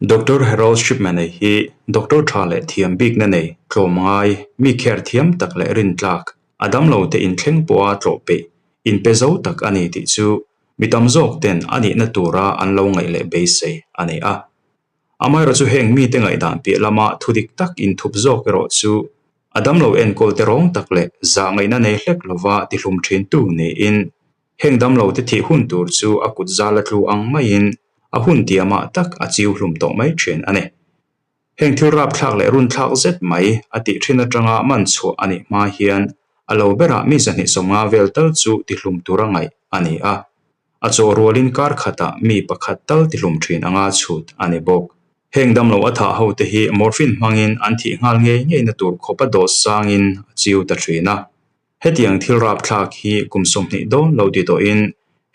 Doctor Harold Shipman-a hi doctor tha leh thiam bikna nei, tlawmngai, mi kher thiam tak leh rintlak, a damlote inthleng pawha tlawh peih, inpe zo tak a ni tih chu mi tam zawk ten a nihna tura an lo ngaih leh beisei a ni a. Amaherawhchu chu heng mite ngaihdan piah lama thu dik tak inthup zawk erawh chu a damlo enkawl te rawng tak leh zah ngaihna nei hlek lova tihlum thintu niin Heng damlo te thih hun tur chu a kut zal a tlu ang maiin a hun tiamah tak a chiu hlum tawh mai thin a ni. Heng thil rapthlak leh runthlak zet mai a tih thin atanga man chhuah a nih hma hian a lo berah mi 250 vel tal chu tihlum tura ngaih a ni a. A chaw rualin kar khatah mi pakhat tal tihlum thin anga chhut a ni bawk. Heng damlo a thah ho te hi morphine hmangin an thih nghal ngei ngeina tur khawpa dose sangin a chiu ta thin a. Hetiang thil rapthlak hi kum 20 dawn lo ti tawhin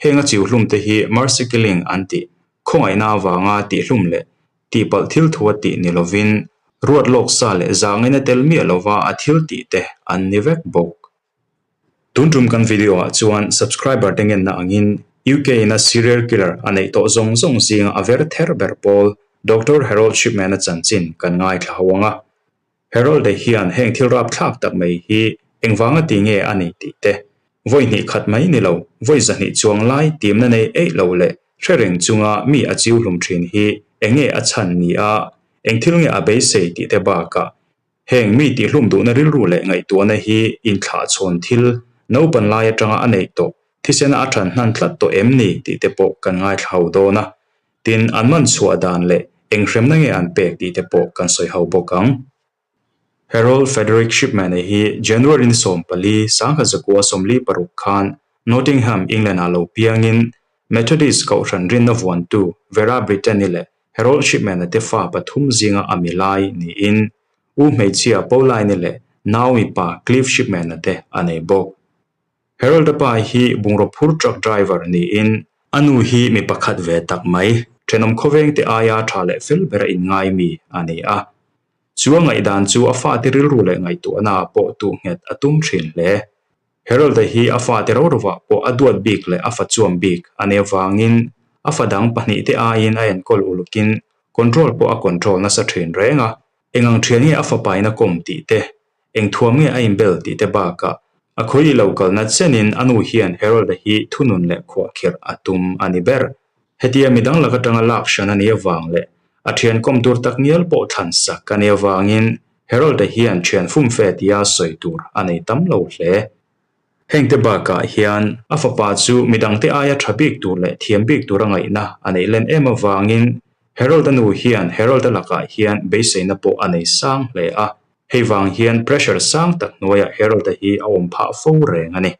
heng a chiuhlum te hi mercy killing an tih, khawngaihna avanga tihhlum leh tihpalh thil thu a tih ni lovin ruat lawk sa leh zahngaihna tel miah lova a thil tih te an ni vek bawk. Tun tum kan video ah chuan subscriber te ngenna angin UK in a serial killer a neih tawh zawng zawng zinga a ver ther ber pawl Doctor Harold Shipman-a chanchin kan ngaithla ho ang a. Harold-a hian heng thil rapthlak tak mai hi engvanga ti nge a ni tih te, vawi hnih khat mai ni lo, vawi 200 chuang lai timna nei eih lo leh hre reng chunga mi a chiu hlum thin hi eng nge a chhan ni a, eng thil nge a beisei tih te bakah heng mi tihhlum duhna rilru leh ngaihtuahna hi inthlahchhawn thil naupan lai atanga a neih tawh thisena a than hnan tlat tawh em ni tih te pawh kan ngaithla ho dawn a. Tin, an man chhuah dan leh eng hremna nge an pek tih te pawh kan sawi ho bawk ang. Harold Frederick Shipman-a hi January ni 14, 1946 khan Nottingham, England-ah lo piangin Methodist Kohhran rinna vuantu Vera Brittany leh Harold Shipman-a te fa pathum zinga a mi lai niin u hmeichhia Pauline-i leh nau mipa Cliff Shipman-a te a nei bawk. Harold-a pa hi bungraw phur truck driver niin a nu hi mi pakhat ve tak mai, thenawm khawveng te aia tha leh fel bera inngai mi a ni a. Chu a ngaihdan chu a fate rilru leh ngaihtuahna ah pawh tuh nghet a tum thin hle. Harold-a hi a fate rorovah pawh a duat bik leh a fa chuam bik a nih avangin a fa dang pahnihte aiin a enkawl ulukin control pawh a control nasa thin reng a. Eng ang thian nge a fapain a kawm tih te, eng thuam nge a inbel tih te bakah a khawi lo kalna chenin a nu hian Harold-a hi thunun leh khuahkhirh a tum a ni ber. Hetia midang lak atanga lak hran a nih avang leh a thian kawm tur tak ngial pawh thlan sak a nih avangin Harold-a hian thian fumfe tia sawi tur a nei tam lo hle. Hengte bakah hian a fapa chu midangte aia tha bik tur leh thiam bik tura ngaihna a neih len em avangin Harold-a nu hian Harold-a lakah hian beiseina pawh a nei sang hle a, hei vang hian pressure sang tak hnuaiah Harold-a hi a awm phah fo reng a ni.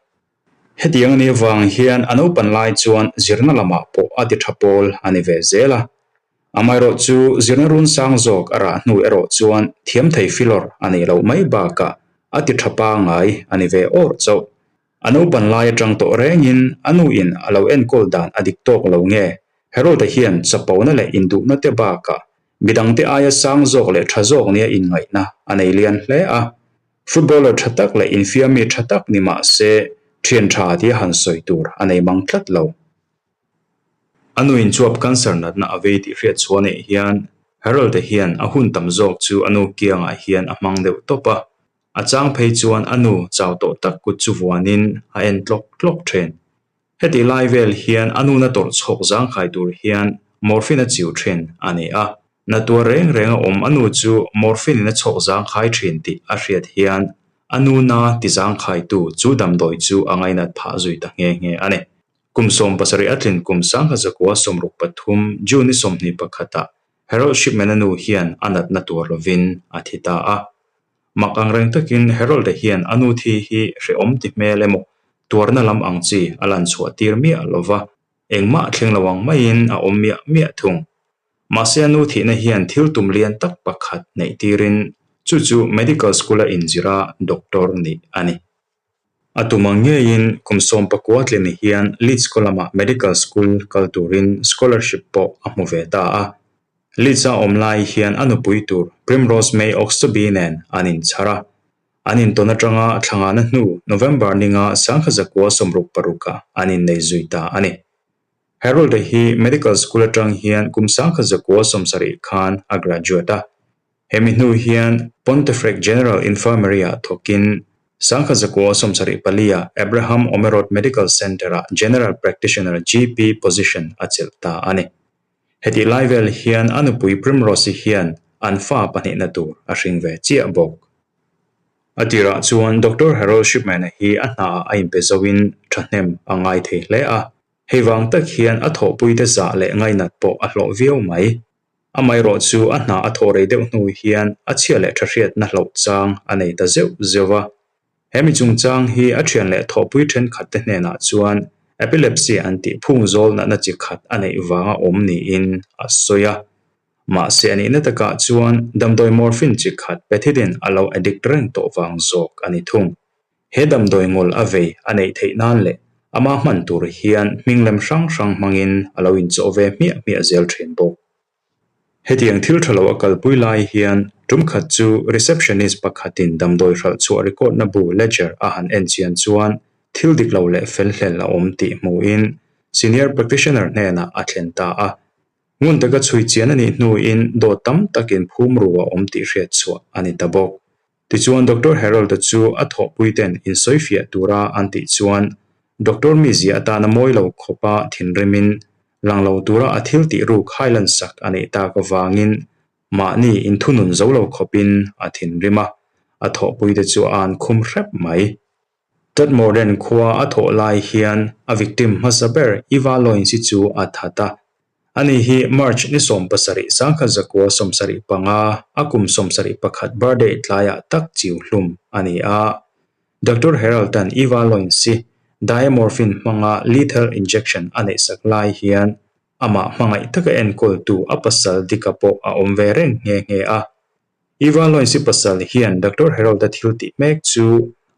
Hetiang a nih avang hian a naupan lai chuan zirna lamah pawh a ti tha pawl a ni ve zel a. Amaherawh chu zirna run sang zawk a rah hnu erawh chuan thiam thei filawr a nih loh mai bakah a ti tha pangai a ni ve awr chauh. A naupan lai atang tawh rengin a nuin a lo enkawl dan a dik tawk lo nge? Harold-a hian chapona leh induhna te bakah midangte aia sang zawk leh tha zawk nia inngaihna a nei lian hle a. Footballer tha tak leh infiammi tha tak ni mah se thian tha tia han sawi tur a nei mang tlat lo. A nuin chuap cancer natna a vei tih hriat chhuah neih hian Harold-a hian a hun tam zawk chu a nu kiangah hian a hmang deuh tawp a. A chang phei chuan a nu chau tawh tak kut chu vuanin a en tlawk tlawk thin. Hetih lai vel hian a nu na tawrh chhawk zangkhai tur hian morphine a chiu thin a ni a. Na tuar reng reng a awm a nu chu morphine in a chhawk zangkhai thin tih a hriat hian a nu na ti zangkhaitu chu damdawi chu a ngainat phah zui ta nghe nghe a ni. Kum 70 a tlin kum 1963 June ni 21 ah Harold Shipman a nu hian a natna tuar lovin a thi ta a. Mak ang reng takin Harold-a hian a nu thi hi hrehawm ti hmel emaw tuarna lam ang chi a lan chhuah tir miah lova, engmah thleng lo ang maiin a awm miah miah thung. Mahse a nu thihna hian thil tum lian tak pakhat neih tirin chu chu medical school-a inzir a doctor nih a ni. A tum ang ngeiin kum 19 tlin hian Leeds khaw lamah medical school kal turin scholarship pawh a hmu ve ta a. Leeds-a awm lai hian a nupui tur Primrose May Oxtoby nen an inchhar a. An intawn atanga thlangana hnu November ninga 1966-ah an innei zui ta a ni. Harold-a hi Medical School atang hian kum 1970 khan a graduate a. Hemi hnu hian Pontefract General Infirmary-ah thawkin 1974-ah Abraham Omerod Medical Centre-ah General Practitioner, GP, position a chelh ta a ni. Hetih lai vel hian a nupui Primrose-i hian an fa pahnihna tur a hring ve chiah bawk. A tirah chuan Doctor Harold Shipman-a hi a hnaah a inpe zoin thahnem a ngai thei hle a, hei vang tak hian a thawhpuite zah leh ngainat pawh a hlawh viau mai. Amaherawh chu a hna a thawh rei deuh hnu hian a chhia leh tha hriatna hloh chang a nei ta zeuh zeuh va. He mi chungchang hi a thian leh thawhpui thenkhat te hnenah chuan epilepsy an tih phung zawl natna chi khat a neih vanga awm niin a sawi a. Mahse a nihna takah chuan damdawi morphine chi khat pethidine a lo addict reng tawh vang zawk a ni thung. He damdawi ngawl a vei a neih theih nan leh ama hman tur hian hming lem hrang hrang hmangin a lo inchawh ve hmiah hmiah zel thin bawk. Hetiang thil tha lo a kalpui lai hian tum khat chu receptionist pakhatin damdawi hralh chhuah record na bu ledger a han en chian chuan thil dik lo leh fel hlel a awm tih hmuhin senior practitioner hnenah a thlen ta a. Ngun taka chhui chian a nih hnuin dawt tam takin phum ru a awm tih hriat chhuah a ni ta bawk. Tichuan Doctor Harold-a chu a thawhpuiten insawifiah tura an tih chuan Doctor mizia atana mawi lo khawpa thinrimin lang lo tura a thil tih ruk hailan sak a neih tak avangin mahni inthunun zo lo khawpin a thinrim a, a thawhpuite chu a an khum hrep mai. Tadmorden khua a thawh lai hian a victim hmasa ber Eva Loins-i chu a that a, Ani hi March ni 17 1975 a kum 71 birthday tlaiah tak chiu hlum a ni a. Doctor Harold-a'n Eva Loins-i diamorphine hmanga lethal injection a neihsak lai hian amah hmangaih taka enkawltu a pasal Dick-a pawh a awm ve reng nghe nghe a. Eva Loins-i pasal hian Doctor Harold-a thil tih mek chu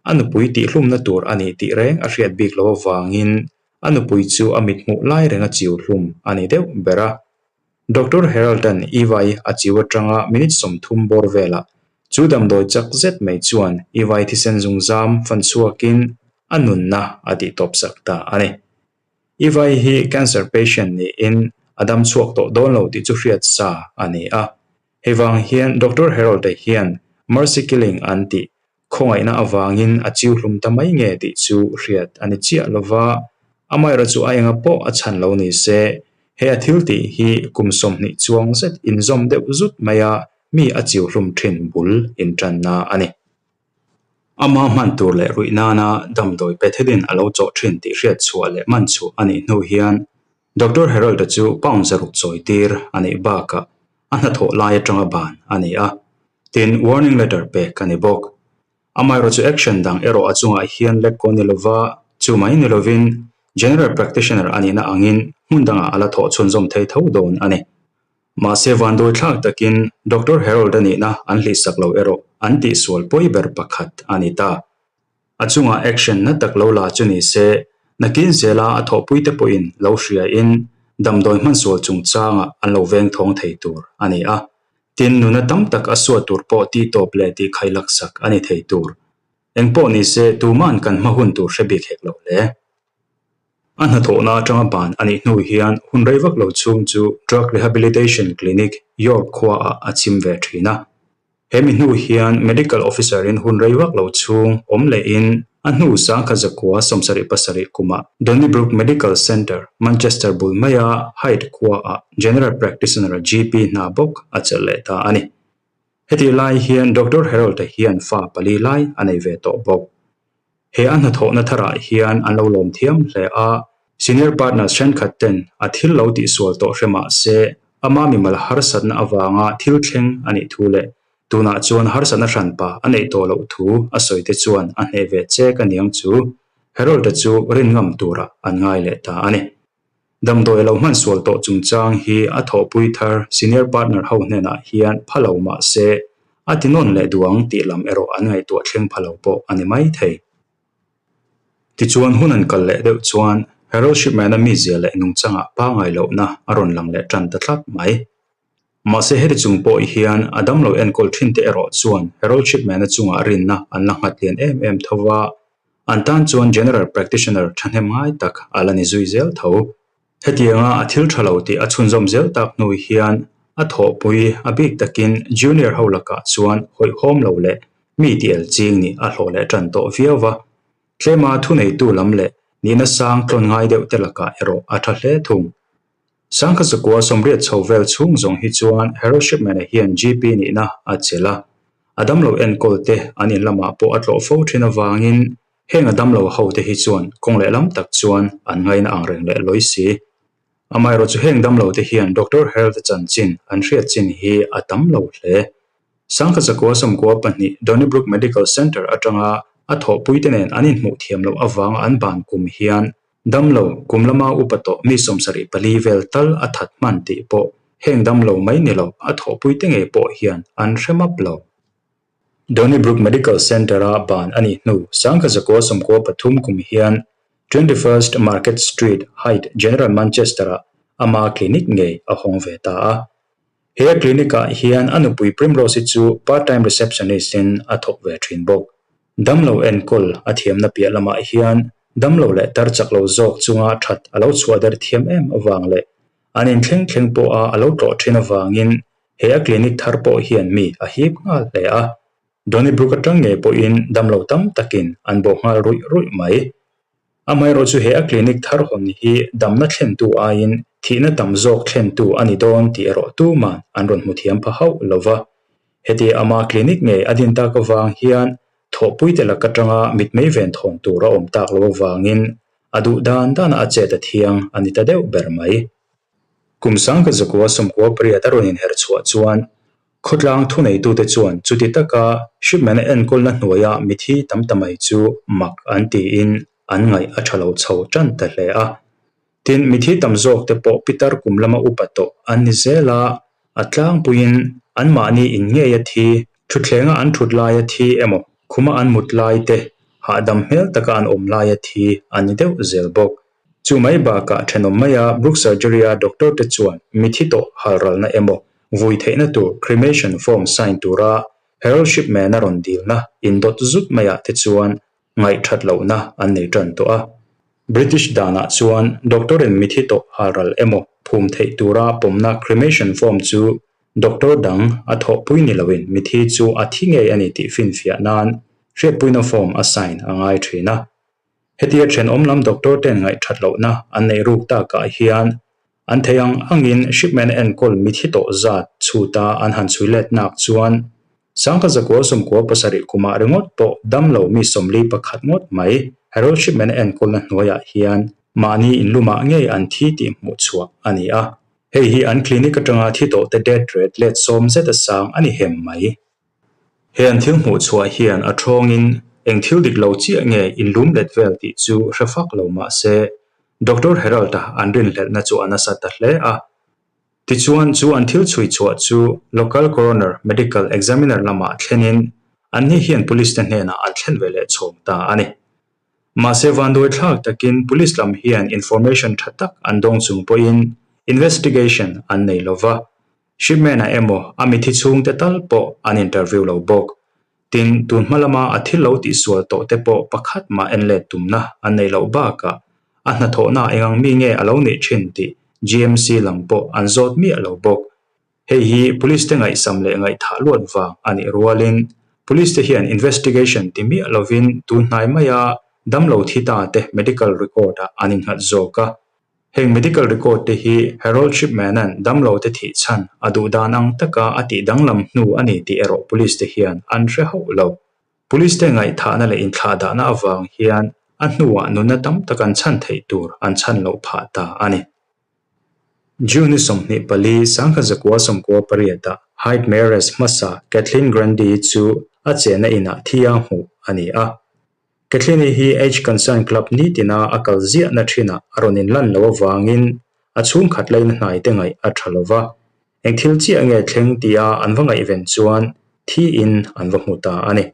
a nupui tihhlumna tur a ni tih reng a hriat bik loh avangin A nupui chu a mithmuh lai renga chiu hlum a ni deuh ber a. Doctor Harold-a'n Eva-i a chiu atanga minute 30 bawr velah chu damdawi chak zet mai chuan Eva-i thisen zungzam fan chhuakin a nunna a tihtawpsak ta a ni. Eva-i hi cancer patient niin a dam chhuak tawh dawn lo tih chu hriat sa a ni a. Hei vang hian Doctor Harold-a hian mercy killing an tih Khawngaihna avangin a chiu hlum ta mai nge tih chu hriat a ni chiah lo va, amaherawh chu a enga pawh a chhan lo ni se, he a thil tih hi kum 20 chuang zet inzawm deuh zut maia mi a chiu hlum thin bul intanna a ni. Ama hman tur leh ruih nana damdawi pethidine a lo chawh thin tih hriat chhuah leh man chhuah a nih hnu hian Doctor Harold-a chu pound 600 chawi tir a neih bakah a hnathawh lai atanga ban a ni a, tin warning letter pek a ni bawk. Amaherawhchu action dang erawh a chungah hian lek kaw ni lova, chu mai ni lovin general practitioner a nihna angin hmun dangah a la thawh chhunzawm thei tho dawn a ni. Mahse vanduai thlak takin Doctor Harold a nihna an hlihsak lo erawh an tihsual pawi ber pakhat a ni ta. A chungah action na tak lo la chu ni se, nakin zela a thawhpuite pawhin lo hriain damdawi hmansual chungchangah an lo veng thawng thei tur a ni a. Tin, nuna tam tak a suat tur pawh tihtawp leh tihkhailaksak a ni thei tur. Engpawh ni se, tuma'n kan hma hun tur hre bik hek lo le. A hnathawhna atanga ban a nih hnu hian hun rei vak lo chhung chu Drug Rehabilitation Clinic, York khuaah a chim ve thin a. He mi hnu hian Medical Officer-in hun rei vak lo chhung awm lehin a hnu 1977 kumah Donnybrook Medical Centre, Manchester bul maia Hyde khuaah General Practitioner, GP, hna bawk a chelh leh ta a ni. Hetih lai hian Doctor Harold-a hian fa pali lai a nei ve tawh bawk. He a hnathawhna tharah hian an lo lawm thiam hle a, senior partners thenkhat ten a thil lo tihsual tawh hre mah se ama mimal harsatna avanga thil thleng a nih thu leh tunah chuan harsatna hranpa a neih tawh loh thu a sawi te chuan a hneh ve chek a niang chu Harold-a chu rin ngam turah an ngai leh ta a ni. Damdawi lo hman sual tawh chungchang hi a thawhpui thar senior partner ho hnenah hian pha lo mah se a ti nawn leh duh ang tih lam erawh an ngaihtuah thleng pha lo pawh a ni mai thei. Tichuan hun an kal leh deuh chuan Harold Shipman-a mizia leh nungchangah pangngai lohna a rawn lang leh tan ta tlat mai. Mahse heti chung pawh hian a damlo enkawl thin te erawh chuan Harold Shipman-a chungah rinna an la nghat lian em em tho va, An tan chuan General Practitioner thahnem ngai tak a la ni zui zel tho. Hetianga a thil tha lo tih a chhunzawm zel tak hnu hian a thawhpui a bik takin junior ho lakah chuan hawihhawm lo leh mi ti el ching nih a hlawh leh tan tawh viau va. Tlema thuneitu lam leh nihna sang tlawn ngai deuh te lakah erawh a tha hle thung. Sangkha Zakua sawmriat chho vel chhung zawng hi chuan Harold Shipman-a hian GP nihna a chelh a, a damlo enkawl te an in lamah pawh a tlawh fo thin avangin heng a damlo ho te hi chuan kawng lehlam tak chuan an ngaina ang reng leh lawi si. Amaherawh chu heng damlo te hian Doctor Harold-a chanchin an hriat chin hi a tam lo hle. Sangkha Zakua sawmkua pahnih Donnybrook Medical Centre atanga a thawhpuite nen an inhmuh thiam loh avanga an ban kum hian Damlo, kum lama upa tawh mi 74 vel tal a that hman tih pawh heng damlo mai ni lo a thawhpui te ngei pawh hian an hre map lo. Donnybrook Medical Centre-a ban a nih hnu Sangkha Zakua 93 kum hian 21st Market Street, Hyde, General Manchester-ah ama clinic ngei a hawng ve ta a. He a clinic-ah hian a nupui Primrose-i chu part-time receptionist-in a thawk ve thin bawk. Damlo enkawl a thiamna piah lamah hian damlo leh tar chak lo zawk chunga that a lo chhuah der thiam em avang leh an inthleng thleng pawha a lo tlawh thin avangin he a clinic thar pawh hian mi a hip nghal hle a. Donnybrook atang ngei pawhin damlo tam takin an bawh nghal ruih ruih mai. Amaherawh chu he a clinic thar hawn hi damna thlentu aiin thihna tam zawk thlentu a ni dawn tih erawh tuman an rawn hmu thiam pha hauh lo va. Heti ama clinic ngei a din tak avang hian thawhpuite lak atanga mitmei ven thawn tur a awm tak lo avangin a duh dan dana a chet a thiang a ni ta deuh ber mai. Kum sangka zakua 98 a rawn inherh chhuah chuan Khawtlang thuneitute chuan chuti taka Shipman-a enkawlna hnuaia mithi tam ta mai chu mak an tiin an ngaih a tha lo chho tan ta hle a. Tin, mithi tam zawkte pawh pitar kum lama upa tawh an ni zel a, a tlangpuiin anmahni in ngeia thi, thuthlenga an thut laia thi emaw khuma an mut lai te hahdam hmel taka an awm laia thi an ni deuh zel bawk. Chu mai bakah thenawm maia Brook Surgery-a doctor te chuan mithi tawh halralna emaw vui theihna tur cremation form sign tura Harold Shipman-a rawn dilna indawt zut maiah te chuan ngaihthat lohna an nei tan tawh a. British danah chuan doctor-in mithi tawh halral emaw phum theih tura pawmna cremation form chu doctor dang a thawhpui ni loin mithi chu a thi ngei a ni tih finfiah nan hriatpuina form a sign a ngai thin a. Hetia thenawm lam doctor ten ngaihthat lohna an neih ruk takah hian an thei ang angin shipment enkawl mithi tawh zat chhuta an han chhui let nak chuan Sangkha zakua 97 kumah ringawt pawh damlo mi 41 ngawt mai Harold Shipman enkawlna hnuaiah hian mahni inlumah ngei an thi tih hmuh chhuah a ni a. Hei hi an clinic atanga thi tawhte death rate let sawm zet a sang a ni hem mai. He an thil hmuh chhuah hian a thawngin eng thil dik lo chiah nge inlum let vel tih chu hre fak lo mah se, Doctor Herald-a an rinhlelhna chu a nasa ta hle a. Tichuan, chu an thil chhui chhuah chu Local Coroner Medical Examiner lamah thlenin anni hian Police te hnenah an thlen ve leh chhawm ta a ni. Mahse, vanduai thlak takin Police lam hian information tha tak an dawng chung pawhin investigation an nei lo va, Shipman-a emaw a mithi chhungte tal pawh an interview lo bawk. Tin, tun hma lama a thil lo tihsual tawh te pawh pakhat mah en let tumna an neih loh bakah a hnathawhna engang mi nge a lo nih thin tih GMC lam pawh an zawt miah lo bawk. Hei hi Police te ngaihsam leh ngaihthah luat vang a nih rualin Police te hian investigation ti miah lovin tun hnai maia damlo thi ta te medical record-ah an innghat zawk a. Heng medical record te hi Harold Shipman-a'n damlo te thih chhan a duh dan ang taka a tih danglam hnu a ni tih erawh police te hian an hre hauh lo. Police te ngaihthlahna leh inthlahdahna avang hian a hnuah nunna tam tak an chhan theih tur an chhan loh phah ta a ni. June 24, 1998-ah Hyde Mayoress hmasa Kathleen Grundy chu a chenna inah thi a hmuh a ni a. Kathleen-i hi Age Concern Club nitina a kal ziahna thinah a rawn inlan loh avangin a chhungkhat laina hnaite ngaih a tha lo va, eng thil chiah nge thleng tia an va ngaihven chuan thiin an va hmu ta a ni.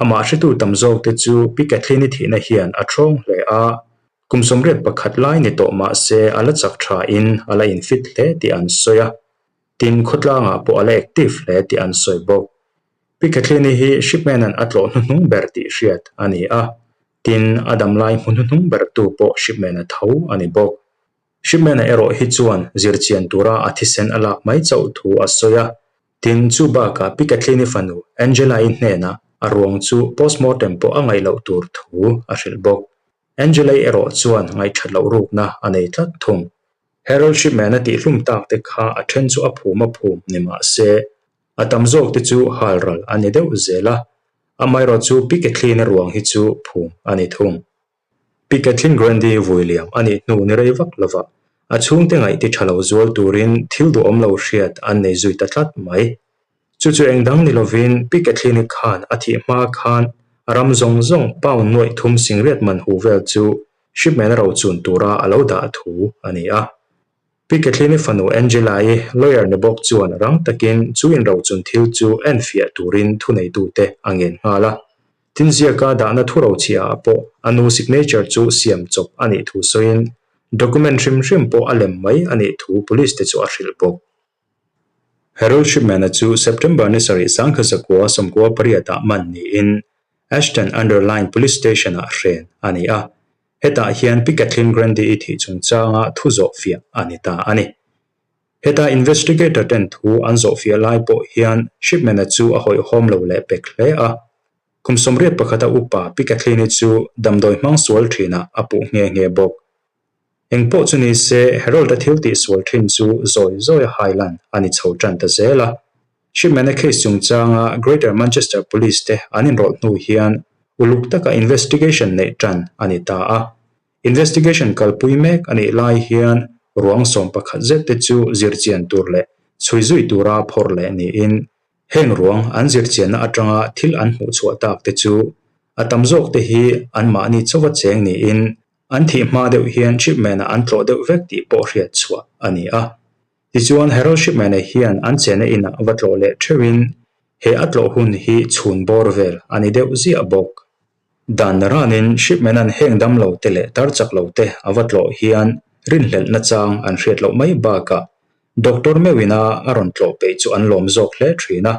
Amah hretu tam zawkte chu Pi Kathleen-i thihna hian a thawng hle a, kum 81 lai ni tawh mah se a la chak thain a la infit hle tih an sawi a, tin khawtlangah pawh a la active hle tih an sawi bawk. Pi Kathleen-i hi Shipman-a'n a tlawh hnuhnung ber tih hriat a ni a, tin a damlai hmu hnuhnung bertu pawh Shipman-a tho a ni bawk. Shipman-a erawh hi chuan zirchian tura a thisen a lak mai chauh thu a sawi a. Tin, chu bakah Pi Kathleen-i fanu Angela-i hnenah a ruang chu postmortem pawh a ngaih loh tur thu a hrilh bawk. Angela-i erawh chuan ngaihthat loh rukna a nei tlat thung. Harold Shipman-a tihhlum tak te kha a then chu a phum a phum ni mah se, a tam zawk te chu halral a ni deuh zel a, amaherawhchu Pi Kathleen-a ruang hi chu phum a ni thung. Pi Kathleen Grundy vui liam a nih hnu ni rei vak lova a chhungte ngaih ti tha lo zual turin thil duhawm lo hriat an nei zui ta tlat mai. Chu chu eng dang ni lovin Pi Kathleen-i khan a thih hma khan a ram zawng zawng pound nuaih thum singriat man hu vel chu Shipman a rochun tura a lo dah thu a ni a. Pi Kathleen-i fanu Angela-i lawyer ni bawk chuan rang takin chu inrochun thil chu enfiah turin thuneitute a ngen nghal a. Tin ziaka dahna thu rochhiah ah pawh a nu signature chu siam chawp a nih thu sawiin document hrim hrim pawh a lem mai a nih thu police te chu a hrilh bawk. Harold Shipman-a chu September ni sarih sangkhazakua 98 ah man niin Ashton Under Lyne Police Station-ah hren a ni a. Hetah hian Pi Kathleen Grundy-i thih chungchanga thu zawhfiah a ni ta a ni. Heta investigator ten thu an zawhfiah lai pawh hian Shipman-a chu a hawihhawm lo leh pek hle a. Kum 81 a upa Pi Kathleen-i chu damdawi hmang sual thinah a puh nghe nghe bawk. Eng pawh chu ni se, Harold-a thil tih sual thin chu zawi zawi a hailan a ni chho tan ta zel a. Shipman-a case chungchanga Greater Manchester Police te an inrawlh hnu hian uluk taka investigation neih tan a ni ta a. Investigation kalpui mek a nih lai hian ruang 11 zet te chu zirchian tur leh chhui zui tura phawrh leh niin heng ruang an zirchianna atanga thil an hmuh chhuah tak te chu a tam zawk te hi anmahni chauha cheng niin An thih hma deuh hian Shipman-a an tlawh deuh vek tih pawh hriat chhuah a ni a. Tichuan, Harold Shipman-a hian an chenna inah va tlawh leh theuhin he a tlawh hun hi chhun bawr vel a ni deuh ziah bawk. Dan ranin Shipman-a'n heng damlo te leh tar chak lo te a va tlawh hian rinhlelh nachang an hriat loh mai bakah Doctor meuhin a a rawn tlawh peih chu an lawm zawk hle thin a.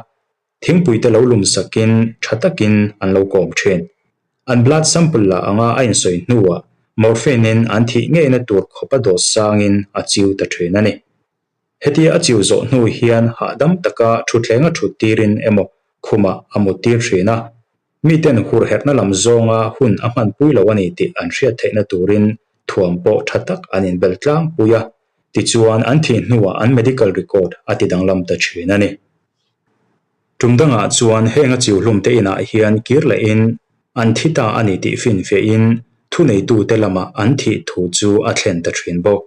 Thingpuite lo lum sakin tha takin an lo kawm thin. An blood sample la anga a insawi hnuah morphine-in an thih ngeina tur khawpa dose sangin a chiu ta thin a ni. Hetia a chiu zawh hnu hian hahdam taka thutthleng a thut tirin emaw khumah a mut tir thin a. Miten hurherhna lam zawnga hun a hmanpui lo a ni tih an hriat theihna turin thuam pawh tha tak an inbel tlangpui a, tichuan an thih hnuah an medical record a ti danglam ta thin a ni. Tum dangah chuan heng a chiuhlum te inah hian kir lehin an thi ta a ni tih finfiahin thuneitute lamah an thih thu chu a thlen ta thin bawk.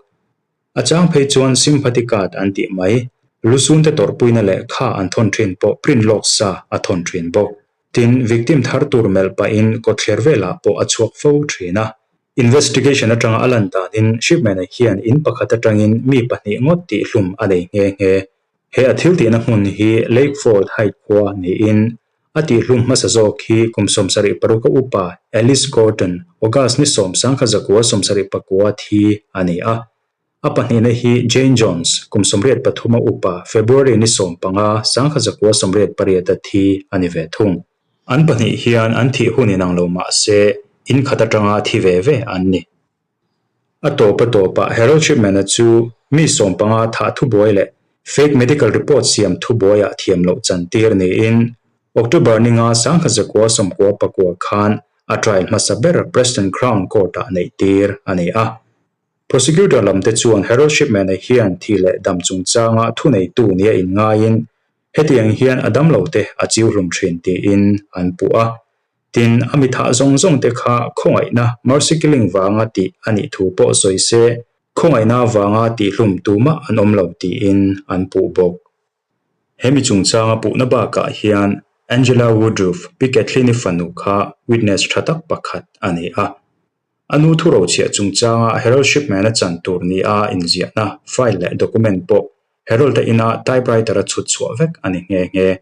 A chang phei chuan sympathy card an tih mai, lusunte tawrhpuina leh kha an thawn thin pawh print lawk sa a thawn thin bawk. Tin, victim thar tur melh pahin kawtthler velah pawh a chhuak fo thin a. Investigation atanga a lan danin Shipman-a hian in pakhat atangin mi pahnih ngawt tihhlum a nei nghe nghe. He a thil tihna hmun hi Lakefold Height khua niin a tihhlum hmasa zawk hi kum 76 a upa Alice Gordon, August ni 10 1979 thi a ni a. A pahnihna hi Jane Jones, kum 83 a upa February ni 15 1998 a thi a ni ve thung. An pahnih hian an thih hun inang lo mah se in khat atanga thi ve ve an ni. A tawp a tawpah Harold Shipman-a chu mi 15 thah thubuai leh fake medical report siam thubuaiah thiam loh chantir niin October ni nga 1999 khan a trial hmasa ber Preston Crown Court-ah neihtir a ni a. Prosecutor lamte chuan Harold Shipman-a hian thih leh dam chungchanga thuneitu nia inngaiin hetiang hian a damlote a chiuhlum thin tiin an puh a. Tin, a mi thah zawng zawng te kha khawngaihna, mercy killing, vanga tih a nih thu pawh sawi se, khawngaihna avanga tihhlum tumah an awm lo tiin an puh bawk. He mi chungchanga puhna bakah hian Angela Woodruff, Pi Kathleen-i fanu kha witness tha tak pakhat a ni a. A nu thurochhiah chungchanga Harold Shipman-a chan tur nia inziahna file leh document pawh Harold-a ina typewriter-a chhut chhuah vek a ni nghe nghe.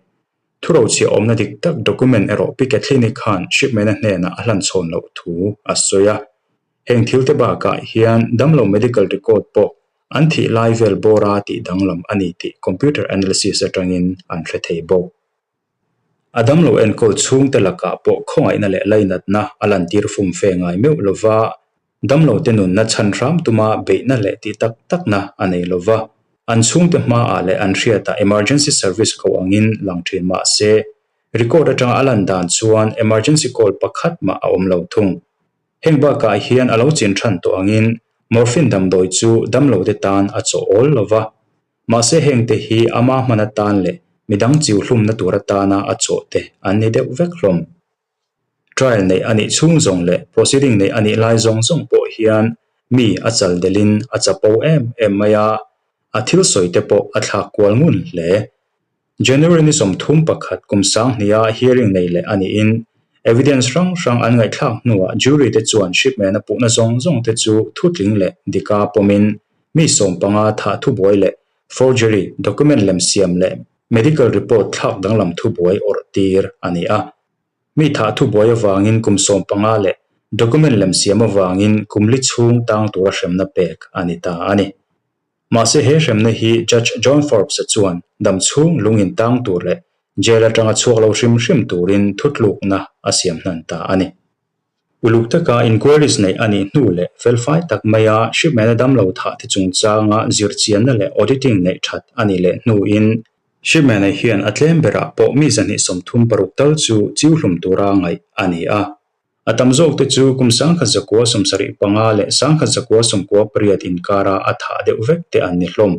Thurochhiah awmna dik tak document erawh Pi Kathleen-i khan Shipman-a hnenah a hlanchhawn loh thu a sawi a. Heng thilte bakah hian damlo medical record pawh an thih lai vel bawra tih danglam a ni tih computer analysis atangin an hre thei bawk. A damlo enkawl chhungte lakah pawh khawngaihna leh lainatna a lantir fumfe ngai meuh lova. Damlote nunna chhan hram tuma beihna leh tih tak takna a nei lo va, an chhungte hmaah leh an hriatah emergency service ko angin lang thin mah se, record atanga a lan dan chuan emergency call pakhat mah a awm lo thung. Heng bakah hian a lo chin than tawh angin morphine damdawi chu damlote tan a chaw awl lo va, mahse hengte hi ama hman atan leh midang chiu hlumna tur atana a chawh te an ni deuh vek hlawm. Trial neih a nih chhung zawng leh proceeding neih a nih lai zawng zawng pawh hian mi a chal delhin a chapo em em mai a, a thil sawi te pawh a thlak kual ngun hle. January ni 31 kum sanghniha hearing nei leh a niin evidence hrang hrang an ngaihthlak hnuah jury te chuan Shipman-a puhna zawng zawng te chu thutling leh dika pawmin mi 15 thah thubuai leh forgery document lem siam leh medical report thlak danglam thubuai awrh tir a ni a. Mi thah thubuai avangin kum 15 leh document lem siam avangin kum li chhung tang tura hremna pek a ni ta a ni. Mahse he hremna hi Judge John Forbes-a chuan dam chhung lungin tang tur leh jail atanga chhuak lo hrim hrim turin thutlukna a siam hnan ta a ni. Uluk taka inquiries neih a nih hnu leh felfai tak maia Shipman-a damlo thah te chungchanga zirchianna leh auditing neih that a nih leh hnuin Shipman-a hian a tlem berah pawh mi 236 tal chu chiu hlum tura ngaih a ni a. A tam zawk te chu kum 1975 leh 1998 inkara a thah deuh vek te an ni hlawm.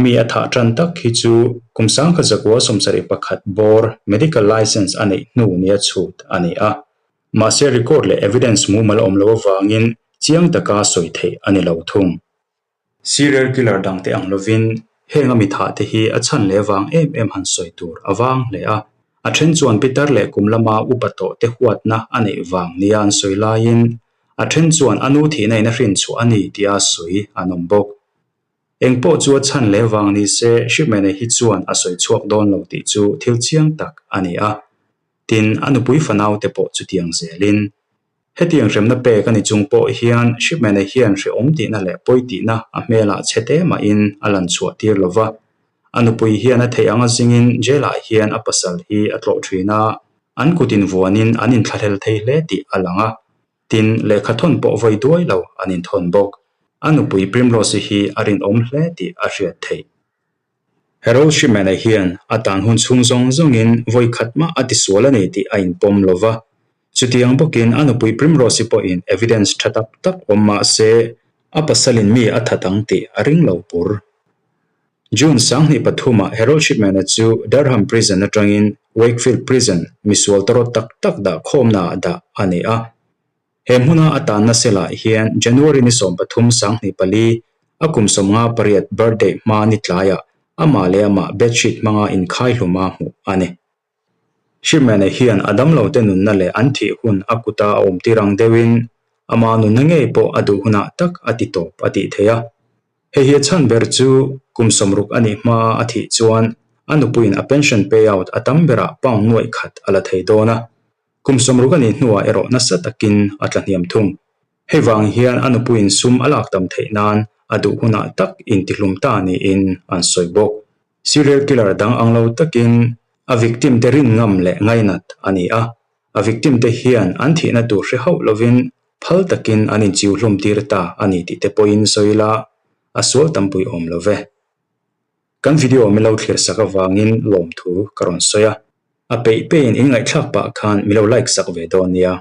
Mi a thah tan tak hi chu kum 1971 bawr medical license a neih hnu nia chhut a ni a. Mahse record leh evidence mumal awm lo avangin chiang taka sawi theih a ni lo thung. Serial killer dangte ang lovin heng a mi thah te hi a chhan leh vang em em han sawi tur a vang hle a. A then chuan pitar leh kum lama upa tawh te huatna a neih vang nia an sawi laiin a then chuan a nu thihna in a hrin chhuah a ni tia sawi an awm bawk. Eng pawh chu a chhan leh vang ni se Shipman-a hi chuan a sawi chhuak dawn lo tih chu thil chiang tak a ni a. Tin, a nupui fanaute pawh chutiang zelin. Hetiang hremna pek a ni chung pawh hian Shipman-a hian hrehawm tihna leh pawi tihna a hmelah chhe te mahin a lan chhuah tir lo va. A nupui hian a theih anga zingin jail-ah hian a pasal hi a tlawh thin a, an kut invuanin an inthlahlel thei hle tih a lang a. Tin, lehkha thawn pawh vawi duai lo an inthawn bawk. A nupui Primrose-i hi a rinawm hle tih a hriat theih. Harold Shipman-a hian a tan hun chhung zawng zawngin vawi khat mah a tisual a ni tih a inpawm lo va. Chutiang bawkin a nupui Primrose-i pawhin evidence tha tak tak awm mah se a pasalin mi a that ang tih a ring lo pur. June 23 ah Harold Shipman-a chu Durham Prison atangin Wakefield Prison misual tawrawt tak tak dah khawmnaah dah a ni a. He hmuna a tanna selah hian January ni 13 24 a kum 58 birthday hma ni tlaiah amah leh amah bedsheet hmanga inkhai hluma hmuh a ni. Shipman-a hian a damlote nunna leh an thih hun a kuta a awmtir ang deuhin ama nunna ngei pawh a duh hunah tak a ti tawp a tih theih a. Hei hi a chhan ber chu kum 60 a nih hmaa a thih chuan a nupuiin a pension payout a tam berah pound nuaih khat a la thei dawn a. Kum 60 a nih hnuah erawh nasa takin a tla hniam thung. Hei vang hian a nupuiin sum a lak tam theih nan a duh hunah tak intihlum ta niin an sawi bawk. Serial killer dang ang lo takin a victim te rin ngam leh ngainat a ni a, a victim te hian an thihna tur hre hauh lovin phal takin an inchiu hlum tir ta a ni tih te pawhin sawi ila a sual tampui awm lo ve. Kan video min lo thlir sak avangin lawmthu ka rawn sawi a, a peih peihin in ngaihthlak pah khan mi lo like sak ve dawn nia.